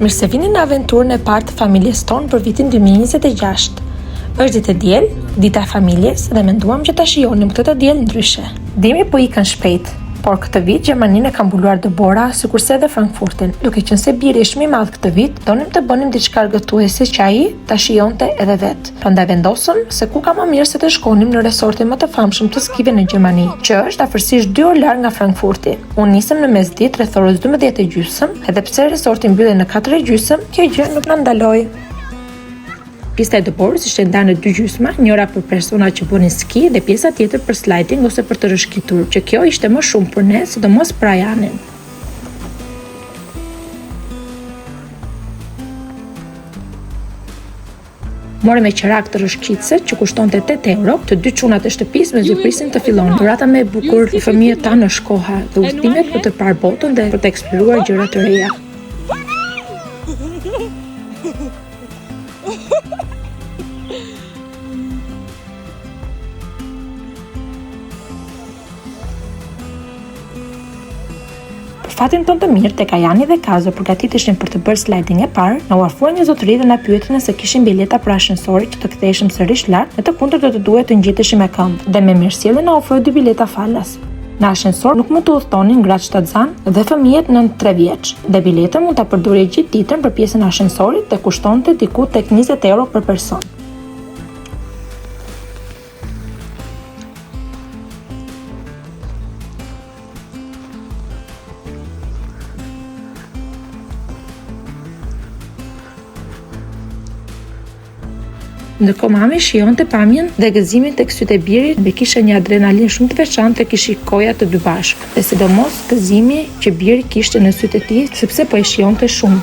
Mirë se vini në aventurën e parë të familjes tonë për vitin 2026. Është ditë e diel, dita e familjes dhe menduam që ta shijonim këtë të diel ndryshe. Dimri po ikën shpejt, por këtë vit Gjermaninë e ka mbuluar dëbora, sikurse edhe Frankfurtin. Duke qenë se biri është më i madh këtë vit, donim të bënim diçka argëtuese që ai ta shijonte edhe vetë. Prandaj vendosëm se ku ka më mirë se të shkonim në resortin më të famshëm të skive në Gjermani, që është afërsisht 2 orë larg nga Frankfurti. U nisëm në mesditë rreth orës 12 e gjysëm, edhe pse resorti mbyllej në 4 e gjysëm, kjo gjë nuk na ndaloi. Pista e dëborës ishte ndarë në dy gjysma, njëra për personat që bënin ski dhe pjesa tjetër për sliding ose për të rrëshqitur, që kjo ishte më shumë për ne, sidomos për Ajanin. Morëm me qera këtë rrëshqitëse që kushtonte 8 euro, të dy çunat e shtëpisë mezi prisnin të fillonin. Dhurata më e bukur për fëmijët tanë është koha dhe udhëtimet për të parë botën dhe për të eksploruar gjëra të reja. Për fatin tonë të mirë, tek Ajani dhe Kazo përgatiteshin për të bërë sliding e parë, na u afrua një zotëri dhe na pyeti nëse kishim bileta për ashensorin që të ktheheshim sërish lart, në të kundërt do të duhej të ngjiteshim me këmbë, dhe me mirësjellje na ofroi dy bileta falas. Në ashensor nuk mund të udhëtonin gratë shtatzënë dhe fëmijët nën 3 vjeç, dhe biletën mund ta përdorje gjithë ditën për pjesën e ashensorit dhe kushtonte diku tek 20 euro për person. Ndërkohë mami shijonte pamjen dhe gëzimin tek sytë e birit dhe kisha një adrenalinë shumë të veçantë tek i shikoja të dy bashkë dhe sidomos gëzimi që biri kishte në sytë e tij sepse po e shijonte shumë.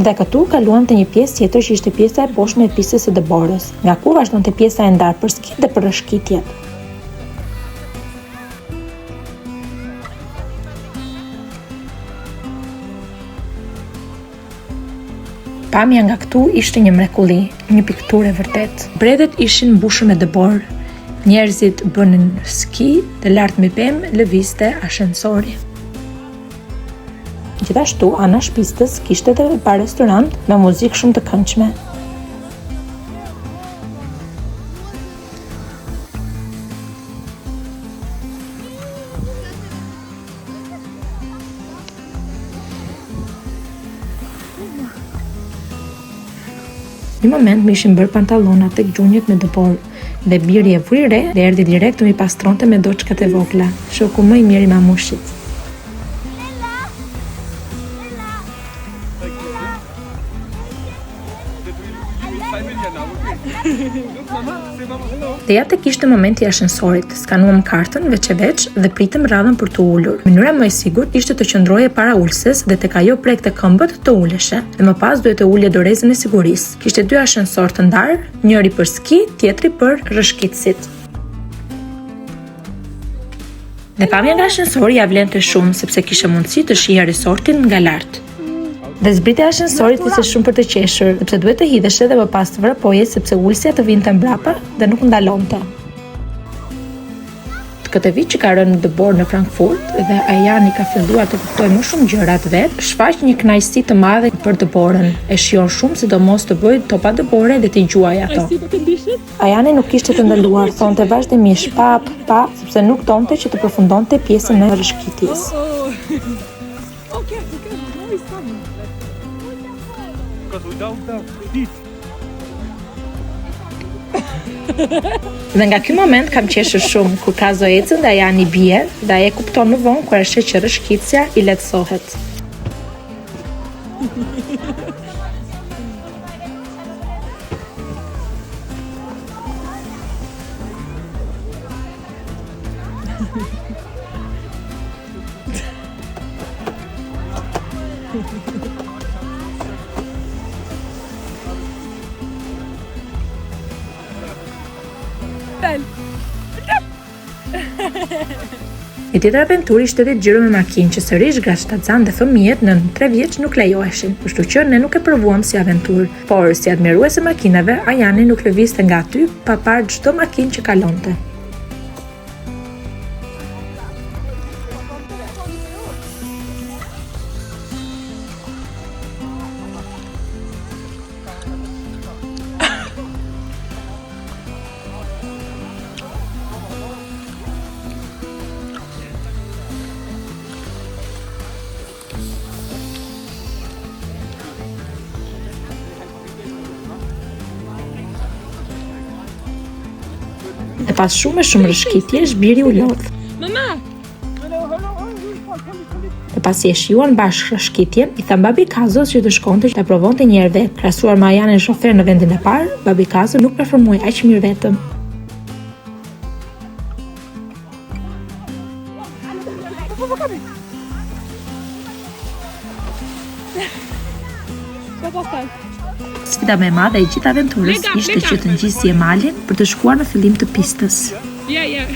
Dhe këtu kaluam te një pjesë tjetër që ishte pjesa e poshtme e pistës së dëborës, nga ku vazhdonte pjesa e ndarë për ski dhe për rrëshqitjet. Pamja nga këtu ishte një mrekulli, një pikturë e vërtetë. Bredhet ishin mbushur me dëborë. Njerëzit bënin ski dhe lart mbi pemë lëvizte ashensori. Gjithashtu, anash pistës kishte edhe bar restorant me muzikë shumë të këndshme. Një moment më ishin bërë pantallonat tek gjunjët me dëborë dhe biri e vuri re dhe erdhi direkt të m'i pastronte me doçkat e vogla, shoku më i mirë i mamushit. Dhe ja tek ishte momenti i ashensorit, skanuam kartën veç e veç dhe pritëm radhën për t'u ulur. Mënyra më e sigurt ishte të qëndroje para ulëses dhe tek ajo prekte këmbët të uleshe dhe më pas duhet të ulje dorezën e sigurisë. Kishte dy ashensorë të ndarë, njëri për ski, tjetri për rrëshqitësit. Dhe pamja nga ashensori ia vlente shumë, sepse kishe mundësi të shihje resortin nga lart. Dhe zbritja e ashensorit ishte shumë për të qeshur, sepse duhet të hidheshe dhe më pas të vrapoje sepse ulësja të vinte mbrapa dhe nuk ndalonte. Këtë vit që ka rënë dëborë në Frankfurt dhe Ajani ka filluar të kuptojë më shumë gjërat vetë, shfaq një kënaqësi të madhe për dëborën. E shijon shumë sidomos të bëjë topa dëbore dhe t'i gjuajë ato. Ajani nuk kishte të ndaluar, thonte vazhdimisht pap, pap, sepse nuk donte që të përfundonte pjesën e rrëshqitjes. Dhe nga ky moment kam qeshur shumë, kur Kazo ecën dhe Ajani bie, dhe ai e kupton më vonë kur e sheh që rrëshqitësja i lehtësohet. Një tjetër aventurë ishte edhe xhiro me makinë që sërish gratë shtatzënë dhe fëmijët nën 3 vjeç nuk lejoheshin, kështu që ne nuk e provuam si aventurë. Por, si admirues e makinave, Ajani nuk lëvizte nga aty pa parë çdo makinë që kalonte. Dhe pas shumë e shumë rrëshqitjesh, biri u lodh. Mama! Dhe pasi e shijuan bashkë rrëshqitjen, i thamë babi Kazos që të shkonte që ta provonte një herë vetë. Krahasuar me Ajanin shofer në vendin e parë, babi Kazo nuk performoi aq mirë vetëm. Sfida më e madhe e gjithë aventurës ishte që të ngjisje malin për të shkuar në fillim të pistës. Ja, ja.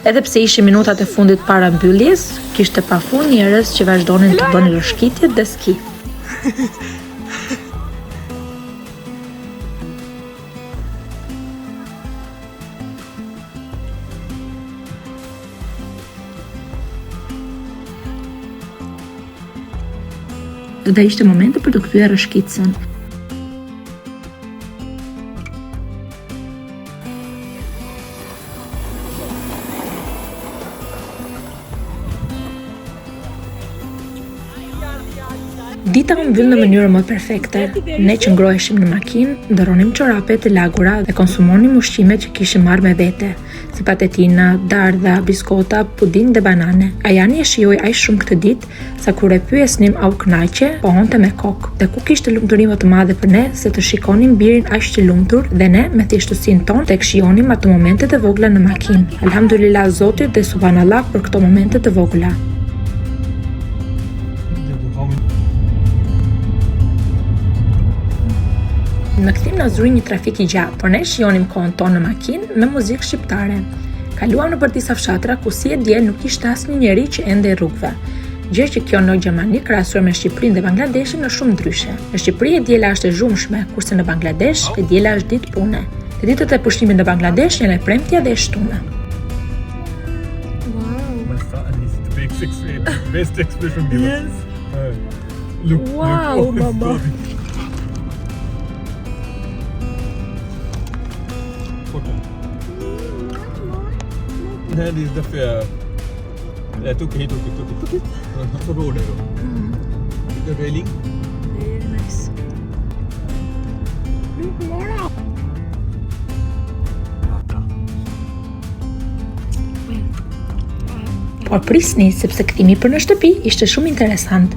Edhe pse ishin minutat e fundit para mbylljes, kishte pafund njerëz që vazhdonin të bënin rrëshqitjet dhe ski. Dhe ishte momenti për të kthyer rrëshqitësen. Dita u mbyll në mënyrën më perfekte. Ne që ngroheshim në makinë, ndërronim çorapet e lagura dhe konsumonim ushqimet që kishim marrë me vete, si patatina, dardha, biskota, puding dhe banane. Ajani e shijoi aq shumë këtë ditë, sa kur e pyesnim a u kënaqe, pohonte me kokë. Dhe ku kishte lumturi më të madhe për ne se të shikonim birin aq të lumtur dhe ne me thjeshtësinë tonë tek shijonim ato momente të vogla në makinë. Alhamdulillah Zotit dhe subhanallah për këto momente të vogla. Në kthim na zuri një trafik i gjatë, por ne shijonim kohën tonë në makinë me muzikë shqiptare. Kaluam nëpër disa fshatra ku si e diel nuk ishte asnjë njeri që endej rrugëve. Gjë që kjo në Gjermani krahasuar me Shqipërinë dhe Bangladeshin është shumë ndryshe. Në Shqipëri e diela është e zhurmshme, kurse në Bangladesh e diela është ditë pune. Dhe ditët e pushimit në Bangladesh janë e premtja dhe e shtuna. Wow. My son is the big six, best expression giver. Yes. Uh, look, Wow, look, oh, mama. Photo. That is the fair. Yeah, took it, took it, took it. Took it. Uh, road, mm. The railing. Very nice. Look, Mora. Por prisni, sepse kthimi për në shtëpi ishte shumë interesant.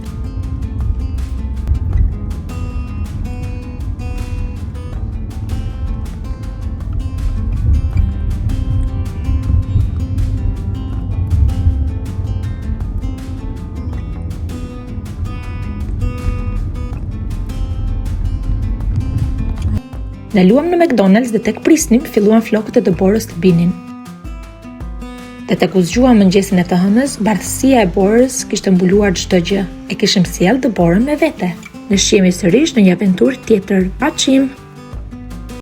Ndaluam në McDonald's dhe tek prisnim filluan flokët e dëborës të binin. Dhe tek u zgjuam mëngjesin e të hënës, bardhësia e borës kishte mbuluar çdo gjë. E kishim sjellë dëborën me vete. Ne shihemi sërish në një aventurë tjetër. Paçim!